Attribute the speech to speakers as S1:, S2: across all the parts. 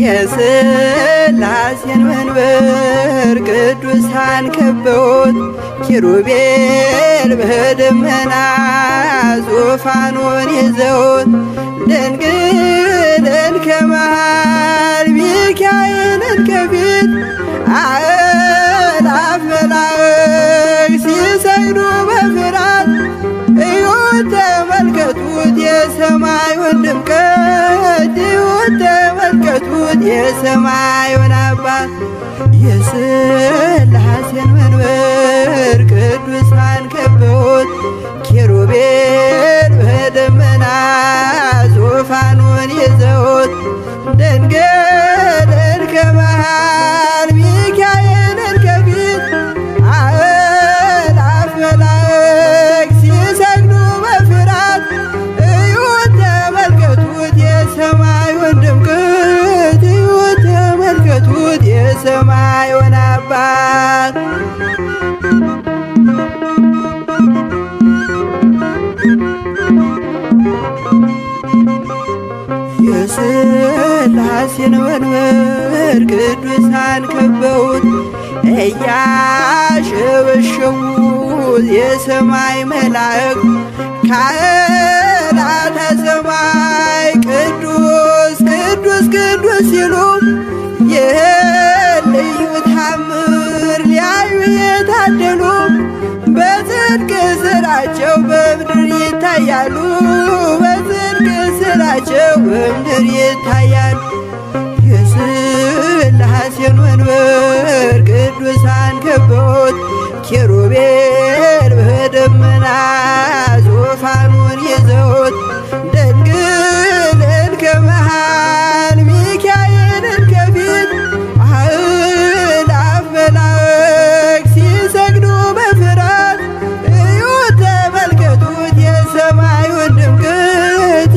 S1: የሥላሴን መንበር ቅዱሳን ከበውት፣ ኪሩቤል በደመና ዙፋኑን ይዘውት፣ ድንግልን ከመሃል ሚካኤልን ከፊት፣ አእላፍ መላእክት ሲሰግዱ በፍርሃት። እዩት ተመልከቱት የሰማዩን ድምቀት፣ እዩት ተመልከቱት የሰማዩን አባት። የሥላሴን መንበር ቅዱሳን ከበውት፣ ኪሩቤል በደመና ዙፋኑን ይዘውት፣ ድንግልን ከመሃል ሚካኤልን ከፊት፣ አእላፍ መላእክት ሲሰግዱ በፍርሃት። እዩት ተመልከቱት የሰማዩን ድምቀት፣ እዩት ተመልከቱት የሰማዩን አባት። የሥላሴን መንበር ቅዱሳን ከበውት፣ እያሸበሸቡ የሰማይ መላእክት፣ ካህናተ ሰማይ ቅዱስ ቅዱስ ቅዱስ ሲሉ፣ ይህን ልዩ ታምር ሊያዩ የታደሉ በጽድቅ ስራቸው በምድር ይታያሉ። በጽድቅ ስራቸው በምድር ይታያሉ። የሥላሴን መንበር ቅዱሳን ከበውት፣ ኪሩቤል በደመና ዙፋኑን ይዘውት፣ ድንግልን ከመሃል ሚካኤልን ከፊት፣ አእላፍ መላእክት ሲሰግዱ በፍርሃት። እዩት ተመልከቱት የሰማዩን ድምቀት፣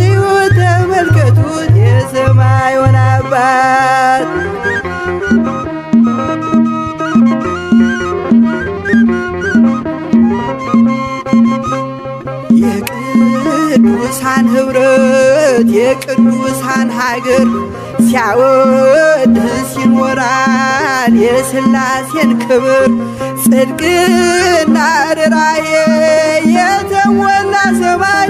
S1: እዩት ተመልከቱት የሰማዩን አባት። የቅዱሳን ኅብረት የቅዱሳን ሀገር ሲያወድስ ይኖራል የሥላሴን ክብር። ጽድቅና ርኅራኄ የተሞላ ሰማይ፣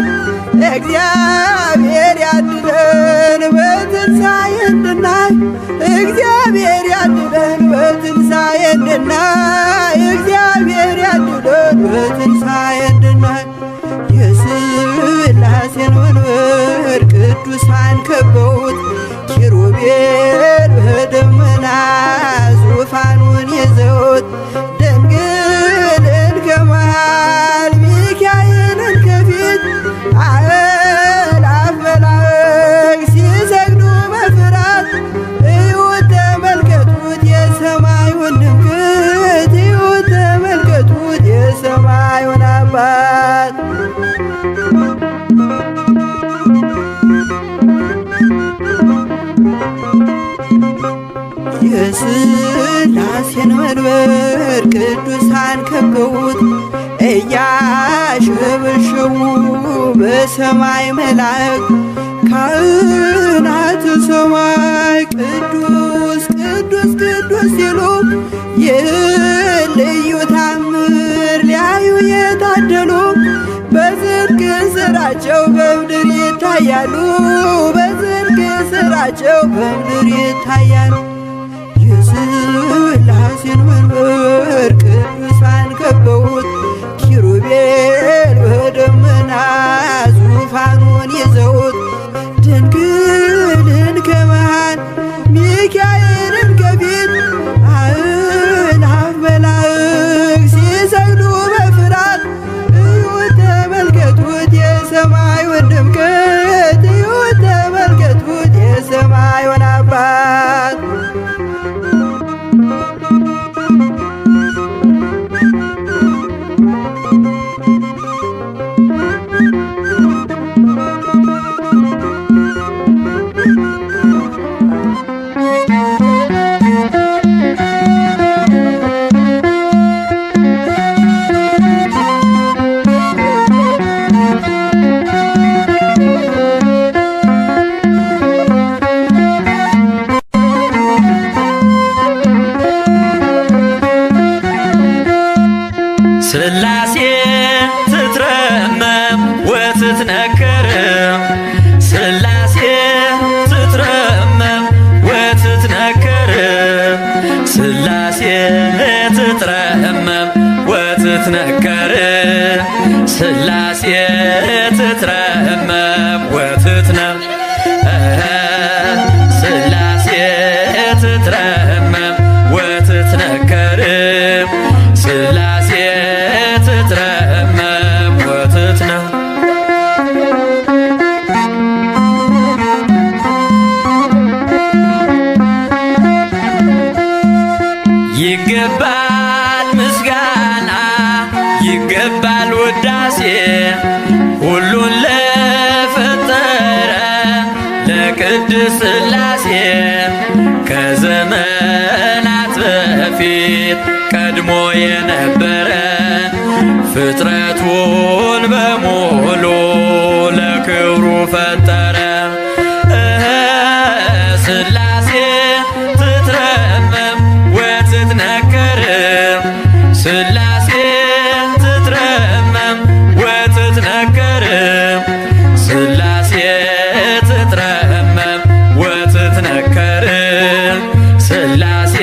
S1: እግዚአብሔር ያድለን በትንሣኤ እንድናይ። እግዚአብሔር ያድለን በትንሣኤ እንድናይ። እግዚአብሔር ያድለን በትንሣኤ እንድናይ። የሥላሴን መንበር ቅዱሳን ከበውት፣ ኪሩቤል በደመና ዙፋኑን ይዘውት፣ ድንግልን ከመሃል ሚካኤልን ከፊት፣ አእላፍ መላእክት ሲሰግዱ በፍርሃት። እዩት ተመልከቱት የሰማዩን ድምቀት፣ እዩት ተመልከቱት የሰማዩን አባት። የሥላሴን መንበር ቅዱሳን ከበውት፣ እያሸበሸቡ በሰማይ መላእክት፣ ካህናተ ሰማይ ቅዱስ ቅዱስ ቅዱስ ሲሉ፣ ይህን ልዩ ታምር ሊያዩ የታደሉ በጽድቅ ስራቸው በምድር ይታያሉ። በጽድቅ ስራቸው በምድር ይታያሉ። የሥላሴን መንበር ቅዱሳን ከበውት፣ ኪሩቤል በደመና ዙፋኑን ይዘውት፣ ድንግልን ከመሃል ሚካኤልን ከፊት፣ አእላፍ መላእክት ሲሰግዱ በፍርሃት። እዩት ተመልከቱት የሰማዩን ድምቀት፣ እዩት ተመልከቱት የሰማዩን አባት።
S2: ወትትነከር ሥላሴ ትትረመም ወትትነ ሥላሴ ትትረመም ወትትነከር ሥላሴ ትትረመም ወትትነ ይገባል ምስጋና ይገባል ውዳሴ ሁሉን ለፈጠረ ለቅድስት ሥላሴ ከዘመናት በፊት ቀድሞ የነበረ ፍጥረቱን በሙሉ ለክብሩ ፈጠረ። ሥላሴ ትትረመም ወትትነከር ሥላሴ ትትረመም ወትትነከር ሥላሴ ትትረመም ወትትነከር ሥላሴ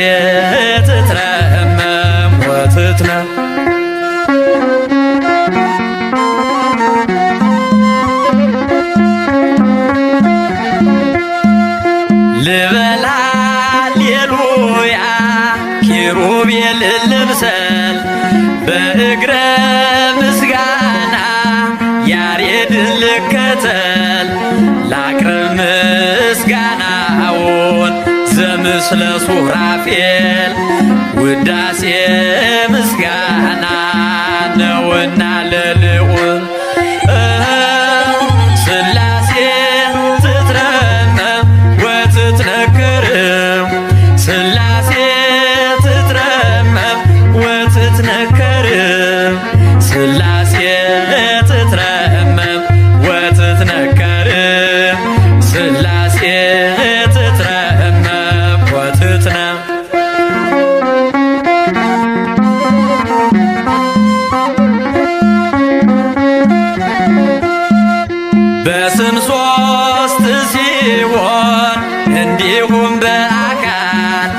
S2: ትትረመም ወትትነ ልበል ሃሌሉያ ኪሩቤል ልምሰል በእግረ ምስጋና ያሬድን ልከተል ላቅርብ ምስጋናውን ዘምስለ ሱራፌል ውዳሴ ምስጋና ነውና ለልዑል ሥላሴ ትትረመም ወትትነክር ሥላሴ ትትረመም ወትትነከር ሥላሴ ትትረመም ወትትነከር ሥላሴ ትትረመም ወትትነ በስም ሶስት ሲሆን እንዲሁም በአካል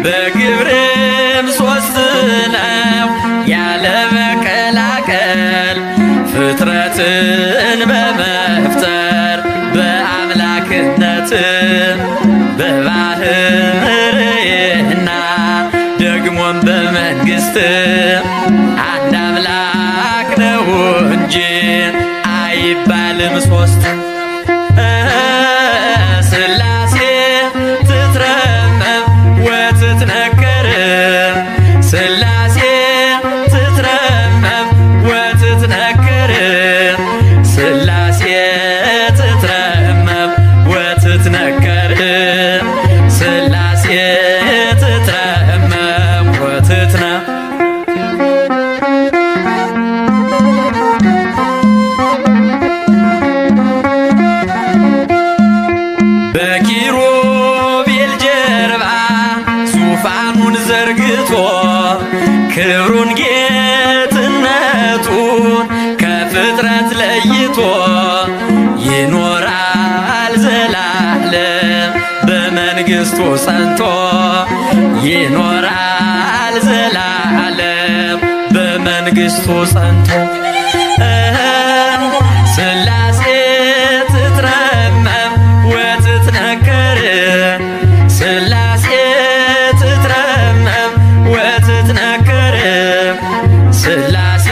S2: በግብርም ሶስት ነው ያለ መቀላቀል ፍጥረትን በመፍጠር በአምላክነት በባህርይና ደግሞም በመንግስት አንድ አምላክ ነው እንጂ አይባልም ሶስት። ሥላሴ ትትረመም ወትትነከር ሥላሴ ትትረመም ወትትነከር ሥላሴ ትትረመም ወትትነከር ሥላሴ ትትረመም ወትትነ በኪሩቤል ጀርባ ዙፋኑን ዘርግቶ ክብሩን ጌትነቱን ከፍጥረት ለይቶ ይኖራል ዘላለም በመንግስቱ ጸንቶ ይኖራል ዘላለም በመንግስቱ ጸንቶ ሥላሴ ትትረመም ወትትነከር ሥላሴ ትትረመም ወትትነከር ሥላሴ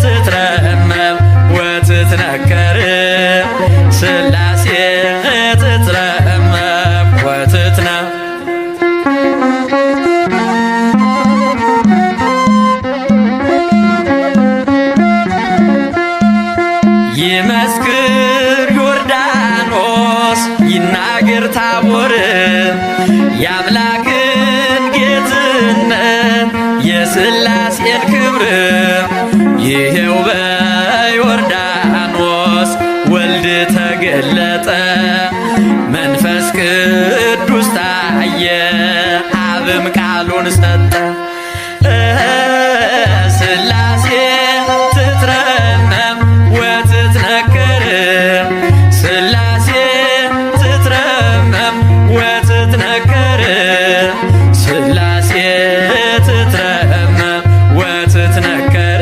S2: ትትረመም ወትትነከር ሥላሴ ትትረመም ወትትነ ይመስክር ዮርዳኖስ ይናገር ታቦር የአምላክን ጌትነት የሥላሴን ክብር ይሄው በዮርዳኖስ ወልድ ተገለጠ መንፈስ ቅዱስ ታየ አብም ቃሉን ሰጠ። ሥላሴ ትትረመም ወትትነከር ሥላሴ ትትረመም ወትትነከር ሥላሴ ትትረመም ወትትነከር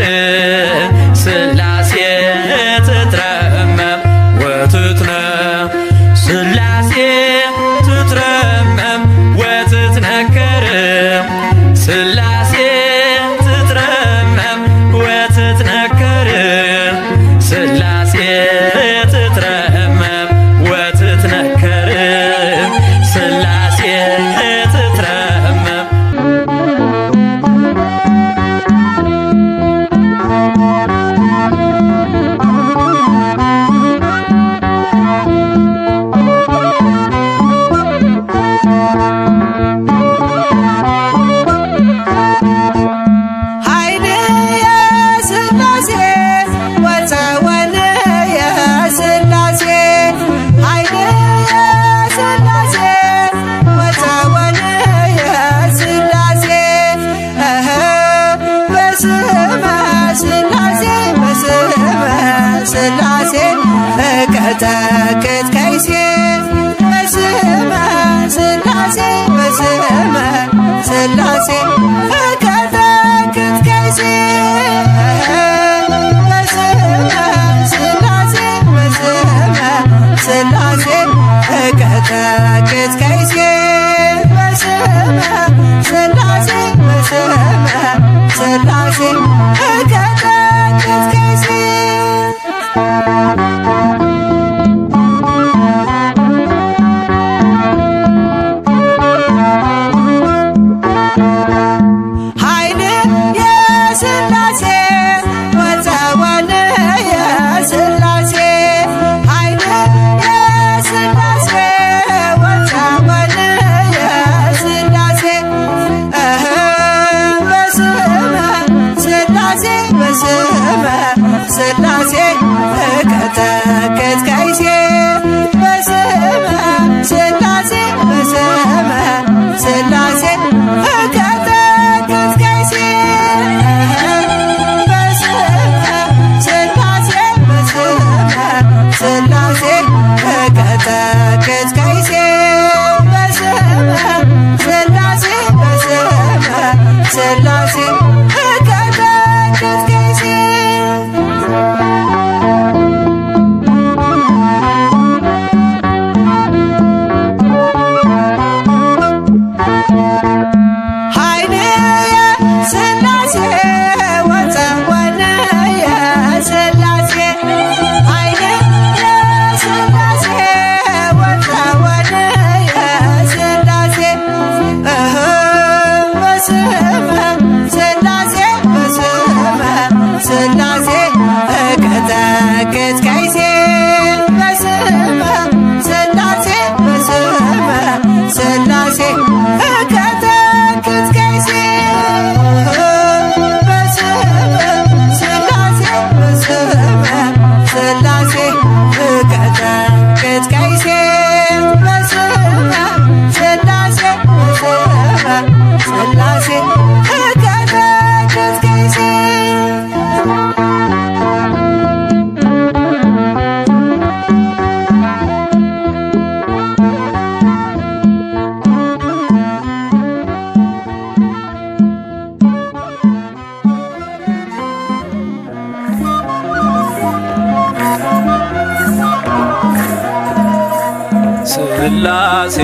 S2: ስላሴ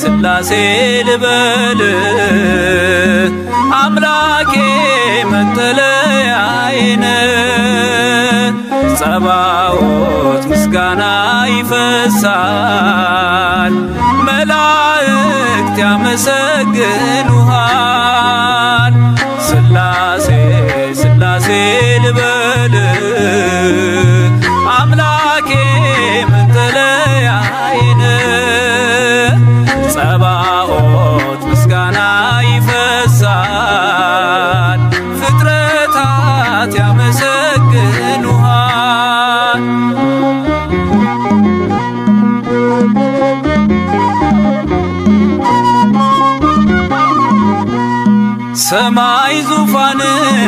S2: ስላሴ ልበል አምላኬ መጠለያዬ ነህ። ጸባኦት ምስጋና ይፈሳል፣ መላእክት ያመሰግኑሃል። ስላሴ ስላሴ ልበል አምላኬ መጠለያዬ ነህ። ጸባኦት ምስጋና ይፈሳል፣ ፍጥረታት ያመሰግኑሃል። ሰማይ ዙፋን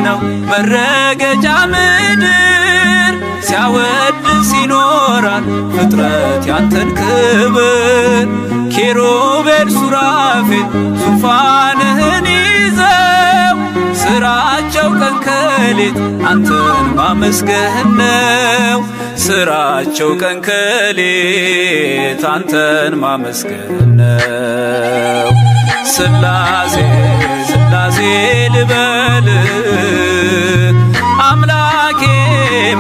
S2: ነው መረገጫ ምድር፣ ሲያወድስ ይኖራል ፍጥረት ያንተን ክብር። ኪሩቤል ሱራፌል ዙፋንህን ይዘው ስራቸው ቀን ከሌት አንተን ማመስገን ነው። ስራቸው ቀን ከሌት አንተን ማመስገን ነው። ስላሴ ስላሴ ልበል አምላኬ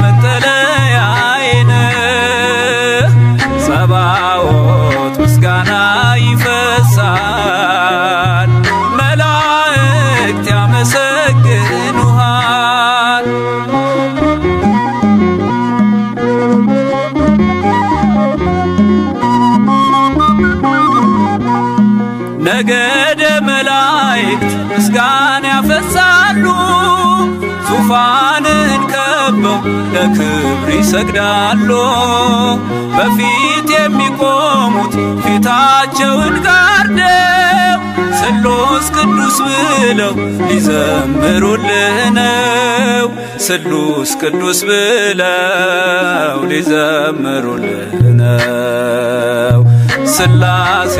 S2: መጠለያዬ ነህ። ጸባኦት ምስጋና ይፈሳል፣ መላእክት ያመሰግኑሃል። ነገደ መላእክት ምስጋና ያፈሳሉ፣ ዙፋንን ከበው ለክብር ይሰግዳሉ። በፊት የሚቆሙት ፊታቸውን ጋርደው ስሉስ ቅዱስ ብለው ሊዘምሩልህ ነው። ስሉስ ቅዱስ ብለው ሊዘምሩልህ ነው። ስላሴ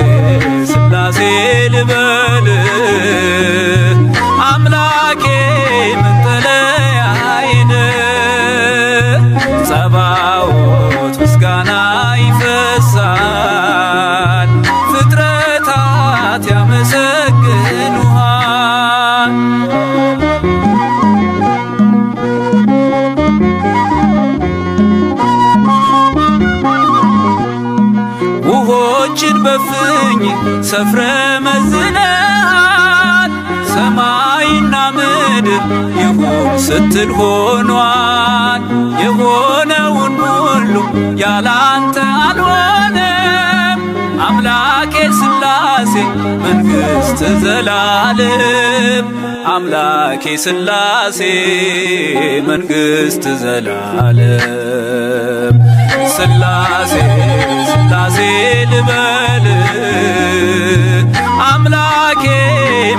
S2: ስላሴ ልበል አምላኬ መጠለያዬ ነህ። ጸባኦት ምስጋና ይፈሳል፣ ፍጥረታት ያመሰግኑሃል። ውሆችን በፍኝ ሰፍረ መዝነሃል፣ ሰማይና ምድር ይሁን ስትል ሆኗል። የሆነውን ሁሉ ያላንተ አልሆነም። አምላኬ ስላሴ መንግሥት ዘላለም፣ አምላኬ ስላሴ መንግሥት ዘላለም። ስላሴ ስላሴ ልበል አምላኬ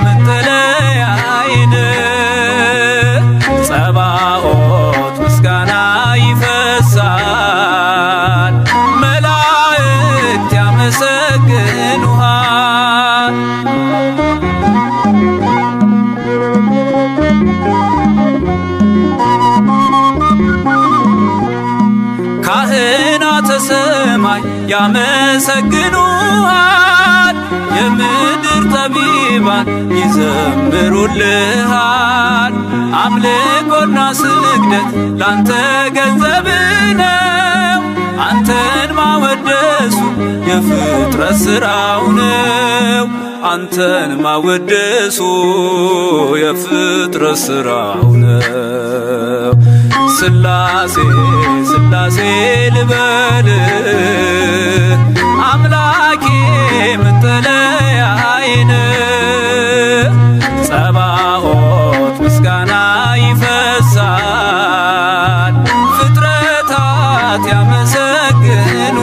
S2: መጠለያዬ ነህ። ጸባኦት ምስጋና ይፈሳል፣ መላእክት ያመሰግኑሃል። ካህናተ ሰማይ ያመሰግኑሃል፣ የምድር ጠቢባን ይዘምሩልሃል። አምልኮና ስግደት ላንተ ገንዘብ ነው፣ አንተን ማወደሱ የፍጥረት ሥራው ነው። አንተን ማወደሱ የፍጥረት ሥራው ነው። ስላሴ ስላሴ ልበል አምላኬ መጠለያዬ ነህ። ጸባኦት ምስጋና ይፈሳል፣ ፍጥረታት ያመሰግኑሃል።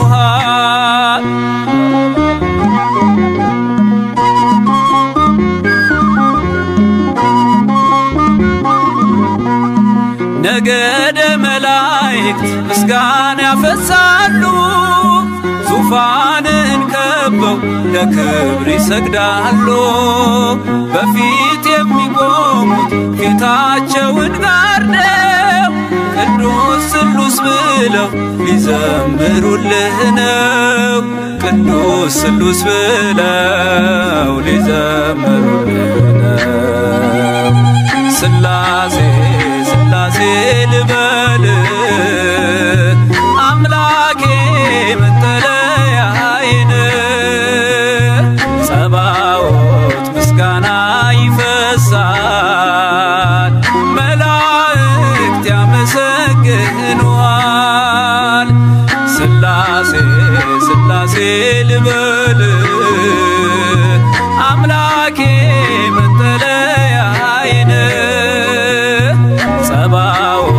S2: ነገደ መላእክት ምስጋና ያፈሳሉ፣ ዙፋንን ከበው ለክብር ይሰግዳሉ። በፊት የሚቆሙት ፊታቸውን ጋርደው ቅዱስ ስሉስ ብለው ሊዘምሩልህ ነው። ቅዱስ ስሉስ ብለው ሊዘምሩልህ ነው። ስላሴ ስላሴ ልበል አምላኬ መጠለያዬ ነህ። ጸባዖት ምስጋና ይፈሳል፣ መላእክት ያመሰግኑሃል። ስላሴ ስላሴ ልበል አምላኬ መጠለያዬ ነህ። ጸባዖት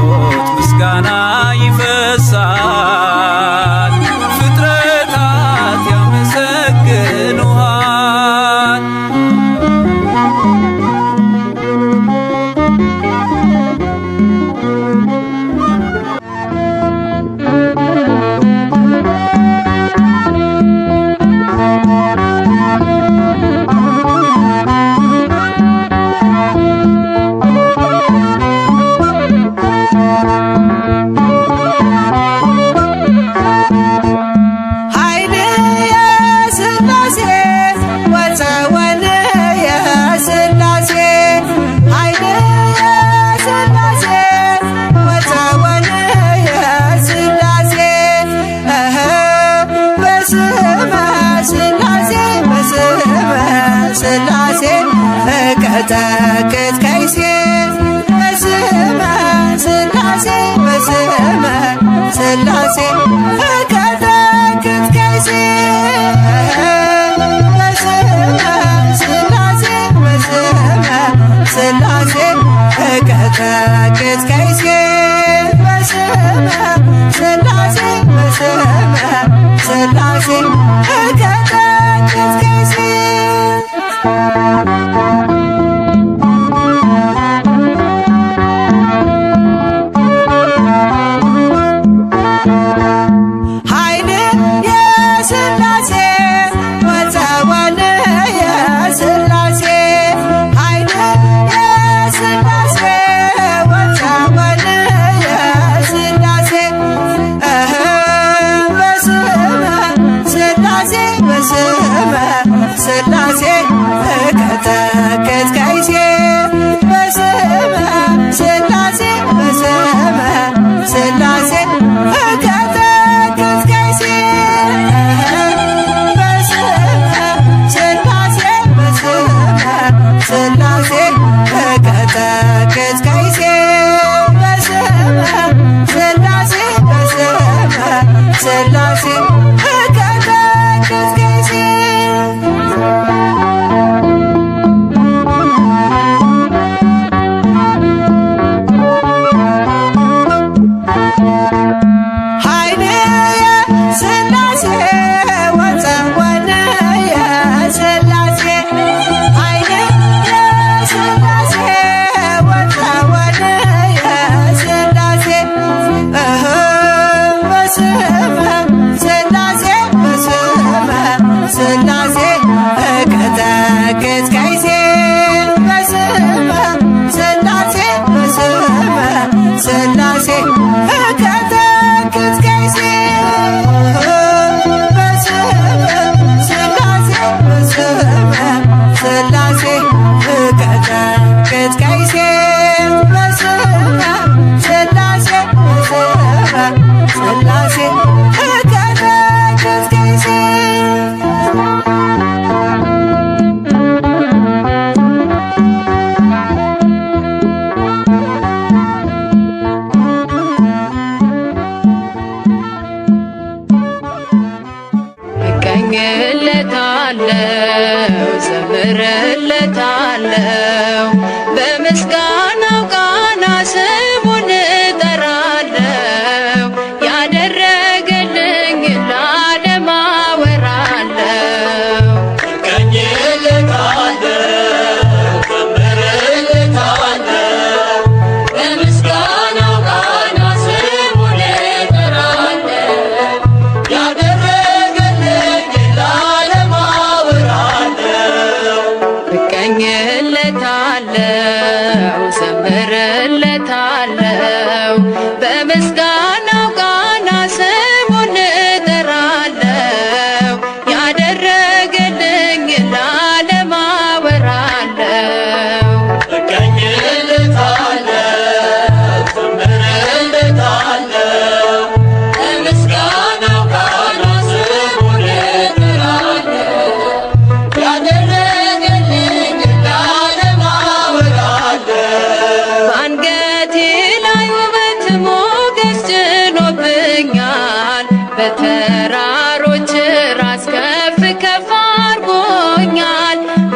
S2: ምስጋና ይፈሳል፣ ፍጥረታት ያመሰግኑሃል።
S1: ኃይል የሥላሴ ወፀወን የሥላሴ ኃይል የሥላሴ ወፀወን የሥላሴ እህ በስመ ሥላሴ በስመ ሥላሴ እቀጠቅጥ ከይሴ በስመ ሥላሴ በስመ ሥላሴ እቀጠቅጥ ከይሴ በስመ ሥላሴ በስመ ሥላሴ እቀጠቅጥ ከይሴ በስመ ሥላሴ በስመ ሥላሴ እቀጠቅጥ ከይሴ። ኃይል የሥላሴ ወፀወን የሥላሴ ኃይል የሥላሴ ወፀወን የሥላሴ እህ በስመ ሥላሴ በስመ ሥላሴ እቀጠቅጥ ከይሴ በስመ ሥላሴ በስመ ሥላሴ እቀጠቅጥ ከይሴ በስመ ሥላሴ በስመ ሥላሴ እቀጠቅጥ ከይሴ በስመ ሥላሴ በስመ ሥላሴ እቀጠቅጥ ከይሴ። ኃይል የሥላሴ ወፀወን የሥላሴ ኃይል የሥላሴ ወፀወን የሥላሴ እህ በስመ ሥላሴ በስመ ሥላሴ እቀጠቅጥ ከይሴ በስመ ሥላሴ በስመ ሥላሴ እቀጠቅጥ ከይሴ በስመ ሥላሴ በስመ ሥላሴ እቀጠቅጥ ከይሴ በስመ ሥላሴ በስመ ሥላሴ እቀጠቅጥ ከይሴ።
S3: እቀኝለታለው ዘምርለታለው በምስጋናው ቃና ስሙን እጠራለው ያደረገልኝ ለዓለም አወራለው። በምስጋናው ቃና ስሙን እጠራለው እቀኝለታለው ዘምርለታለው።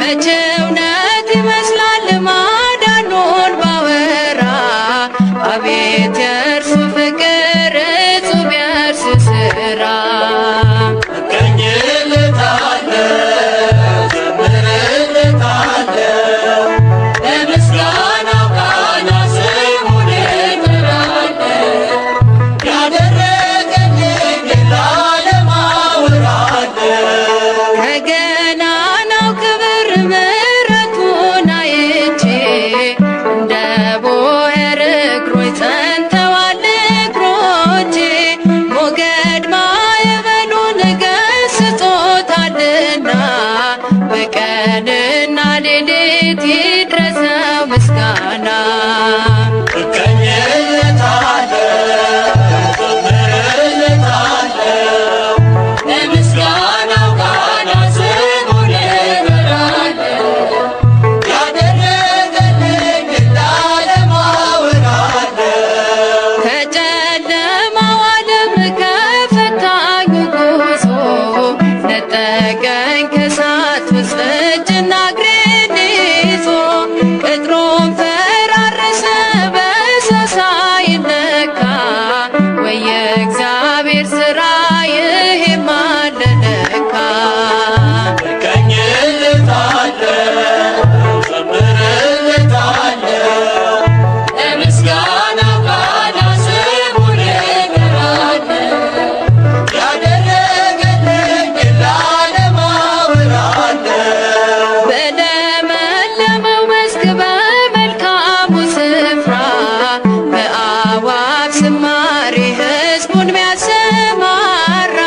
S3: መቼ እውነት ይመስላል ማዳኑን ባወራ አቤት የእርሱ ፍቅር እጹብ የእርሱ ስራ
S1: እቀኝለታለሁ፣ ዘምርለታለሁ፣ በምስጋናው ቃና ስሙን እጠራለሁ። ያደረገልኝን ለዓለም አወራለሁ።
S3: ከገናናው ክብር ምሕረቱን አይቼ እንደ ቦሄር እግሮች ጸንተዋል እግሮቼ ሞገድ ማዕበሉን ገስጾታልና በቀንና ሌሊት ይድረሰው ምስጋና።
S1: እቀኝለታለሁ፣ ዘምርለታለሁ፣ በምስጋናው ቃና ስሙን እጠራለሁ። ያደረገልኝን ለዓለም አወራለሁ።
S3: ከጨለማው ዓለም ከፈታኙ ጉዞ ነጠቀኝ ከእሳት ውስጥ እጅና እግሬን ይዞ ቅጥሩን ፈራረሰ በሰው ሳይነካ ወይ የእግዚአብሔር ሥራ ይሄማ አለ ለካ።
S1: እቀኝለታለሁ፣ ዘምርለታለሁ፣ በምስጋናው ቃና ስሙን እጠራለሁ። ያደረገልኝን ለዓለም አወራለሁ።
S3: በለመለመው መስክ በመልካሙ ስፍራ በአዕዋፍ ዝማሬ ሕዝቡን ሚያሰማራ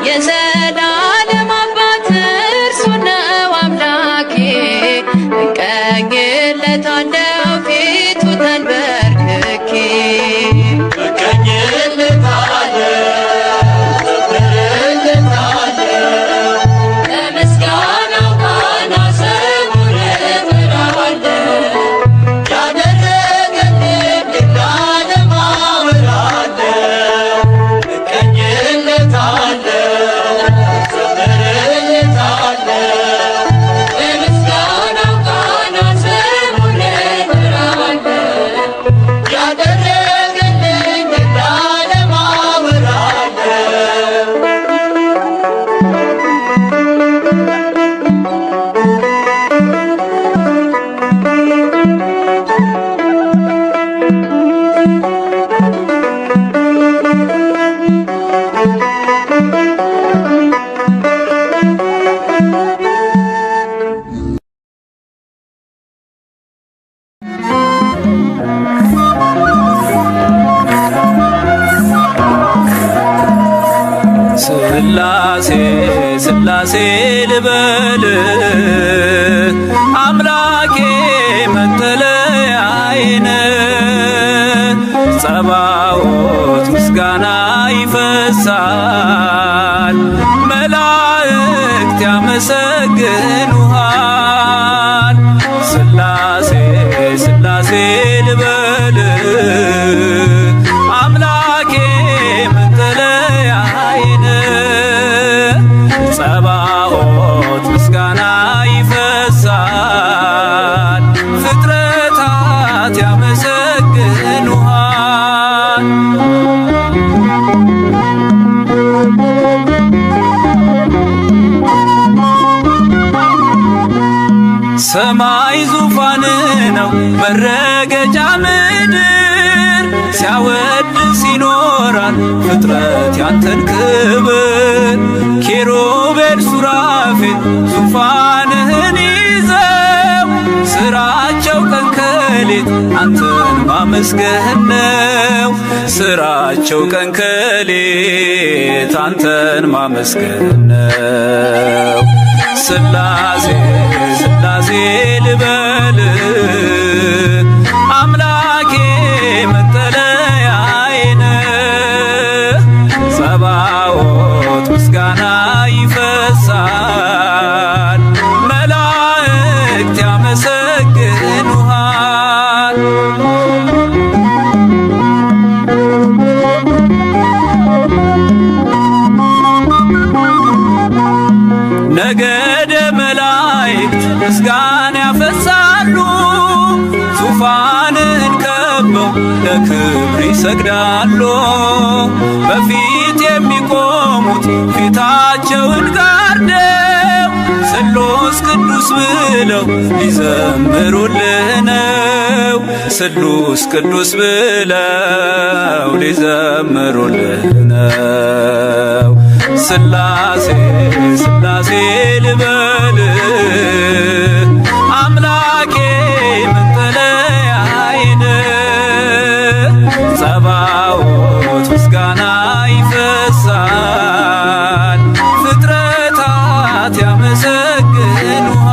S3: የዘላለም አባት እርሱ ነው አምላኬ። እቀኝለታለሁ ፊቱ ተንበርክኬ።
S1: እቀኝለታለሁ፣ ዘምርለታለሁ፣ በምስጋናው ቃና ስሙን እጠራለሁ። ያደረገልኝን ለዓለም አወራለሁ። እቀኝለታለሁ፣ ዘምርለታለሁ፣ በምስጋናው ቃና ስሙን እጠራለሁ። ያደረገልኝን ለዓለም አወራለሁ።
S2: ስላሴ ስላሴ ልበል አምላኬ መጠለያዬን ጸባኦት ምስጋና ይፈሳል መላእክት ያመሰግኑሃል። ስላሴ ስላሴ ልበል አምላኬ መጠለያዬን ጸባኦት ምስጋና ይፈሳል ፍጥረታት ያመሰግኑሃል። ሰማይ ዙፋን ነው መረገጫ ምድር ሲያወድስ ይኖራል ፍጥረት ያንተን ክብር ኪሩቤል ሱራፌል ዙፋንህን ይዘው ስራቸው ቀን ከሌት አንተን ማመስገን ነው። ስራቸው ቀን ከሌት አንተን ማመስገን ነው። ስላሴ ስላሴ ልበል አምላኬ መጠለያዬ ነህ። ጸባኦት ምስጋና ይፈሳል መላእክት ያመሰግኑሃል። ነገደ መላእክት ምስጋና ያፈሳሉ። ዙፋንን ከበው ለክብር ይሰግዳሉ። በፊት የሚቆሙት ፊታቸውን ጋርደው ስሉስ ቅዱስ ብለው ሊዘምሩልህ ነው። ስሉስ ቅዱስ ብለው ሊዘምሩልህ ነው። ስላሴ ስላሴ ልበል አምላኬ መጠለያዬ ነህ። ጸባዖት ምስጋና ይፈሳል፣ ፍጥረታት ያመሰግኑሃል።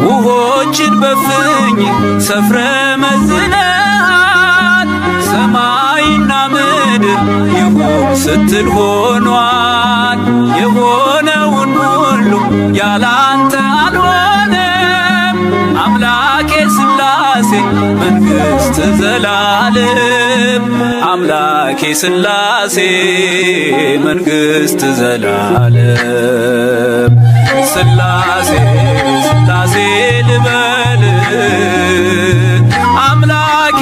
S2: ውሆችን በፍኝ ሰፍረ መዝነሃል፣ ሰማይና ምድር ይሁን ስትል ሆኗል። የሆነውን ሁሉ ያላንተ አልሆነም። አምላኬ ስላሴ መንግሥት ዘላለም፣ አምላኬ ስላሴ መንግሥት ዘላለም። ስላሴ ስላሴ ልበል አምላኬ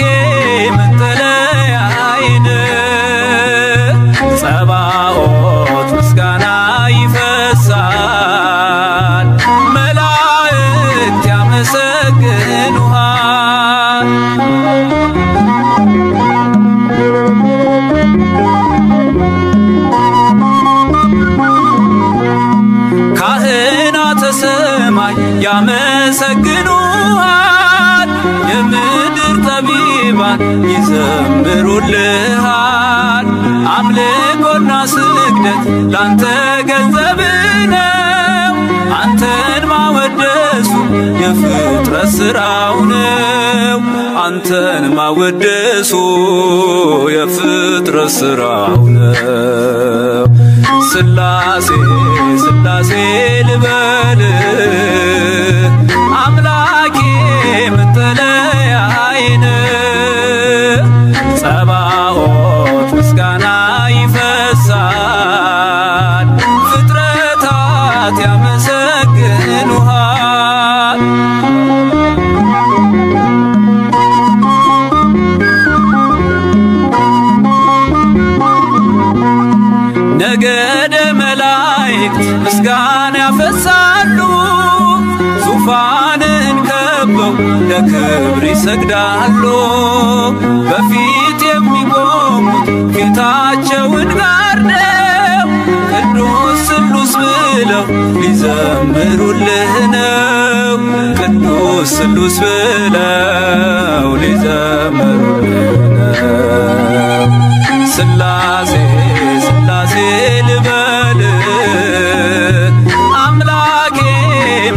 S2: መጠለያዬ ነህ። ጸባዖት ምስጋና ይፈሳል፣ መላእክት ያመሰግኑሃል። ካህናተ ሰማይ ያመሰግኑሃል፣ የምድር ጠቢባን ይዘምሩልሃል። አምልኮና ስግደት ላንተ ገንዘብ ነው፣ አንተን ማወደሱ የፍጥረት ሥራው ነው። አንተን ማወደሱ የፍጥረት ሥራው ነው። ስላሴ ስላሴ ልበል አምላኬ መጠለያዬ ነህ። ጸባዖት ምስጋና ይፈሳል፣ ፍጥረታት ያመሰግኑሃል። ነገደ መላእክት ምስጋና ያፈሳሉ፣ ዙፋንን ከበው ለክብር ይሰግዳሉ። በፊት የሚቆሙት ፊታቸውን ጋርደው ቅዱስ ስሉስ ብለው ሊዘምሩልህ ነው። ቅዱስ ስሉስ ብለው ሊዘምሩልህ ነው። ስላሴ ስላሴ ልበል አምላኬ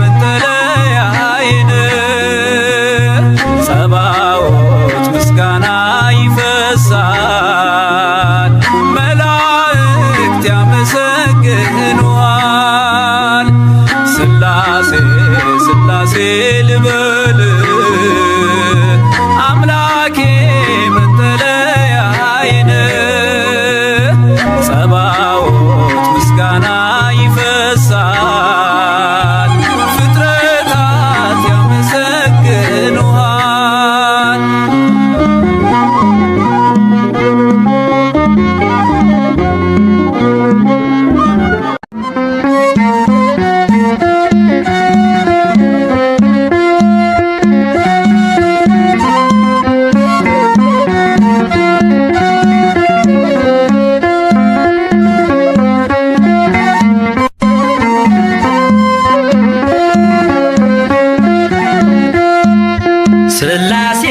S2: መጠለያዬ ነህ። ጸባዖት ምስጋና ይፈሳል፣ መላእክት ያመሰግኑሃል። ስላሴ ስላሴ ልበል አምላኬ መጠለያዬ ነህ። ጸባዖት ምስጋና ይፈሳል፣ ፍጥረታት ያመሰግኑሃል።
S4: ስላሴ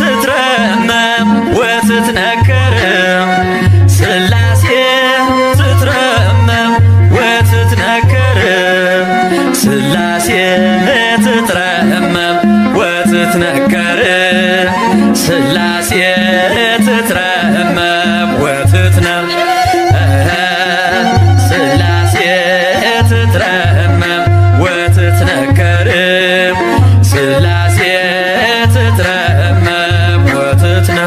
S4: ትትረመም ወትትነከር፣ ስላሴ ትትረመም ወትትነከር፣ ስላሴ ትትረመም ወትትነከር፣ ስላሴ ትትረመም ወትትነ ስላሴ ትትረመም ወትትነከር፣ ስላሴ ትትረመም ወትትነ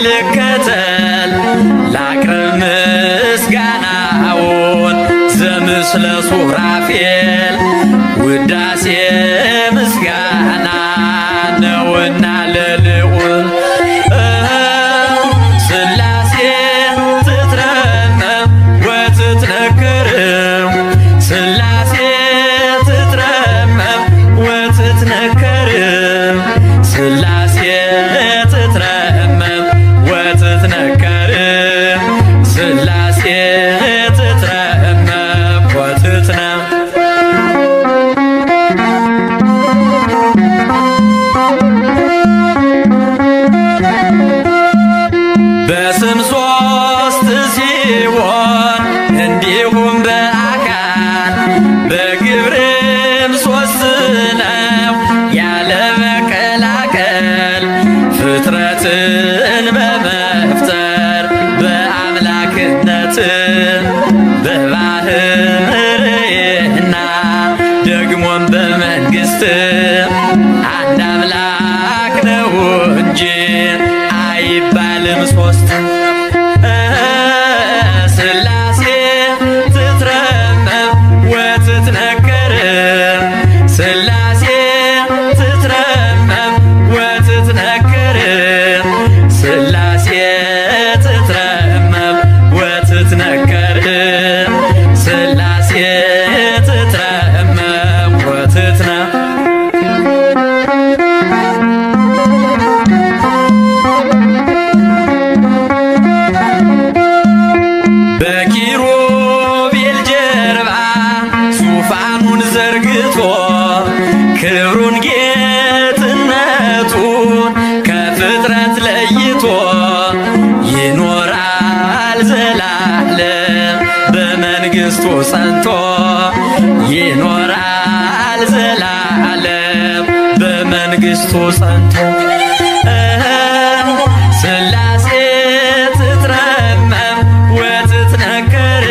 S4: ልከተል ላቅርብ ምስጋናውን ዘምስለ ሱራፌል ውዳሴ ምስጋና ነውና ለልዑል። ሥላሴ ትትረመም ወትትነክር፣ ሥላሴ ትትረመም ወትትነከር፣ ሥላሴ ትትረመም ወትትነከር፣ ሥላሴ ትትረመም ወትትነ በስም ሶስት ሲሆን እንዲሁም በአካል በግብርም ሶስት ነው ያለ መቀላቀል፣ ፍጥረትን በመፍጠር በአምላክነት በባህርና ደግሞም በመንግስት አንድ አምላክ ነው እንጂ አይባልም ሶስት። ሥላሴ ትትረመም ወትትነከር፣ ሥላሴ ትትረመም ወትትነከር፣ ሥላሴ ትትረመም ወትትነከር፣ ሥላሴ ትትረመም ወትትነ በኪሩቤል ጀርባ ዙፋኑን ዘርግቶ ክብሩን ጌትነቱን ከፍጥረት ለይቶ ይኖራል ዘላለም በመንግስቱ ጸንቶ፣ ይኖራል ዘላለም በመንግስቱ ጸንቶ። ሥላሴ ትትረመም ወትትነከር፣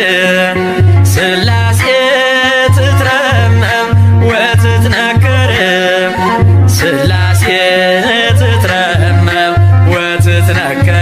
S4: ሥላሴ ትትረመም ወትትነከር፣ ሥላሴ ትትረመም ወትትነከር።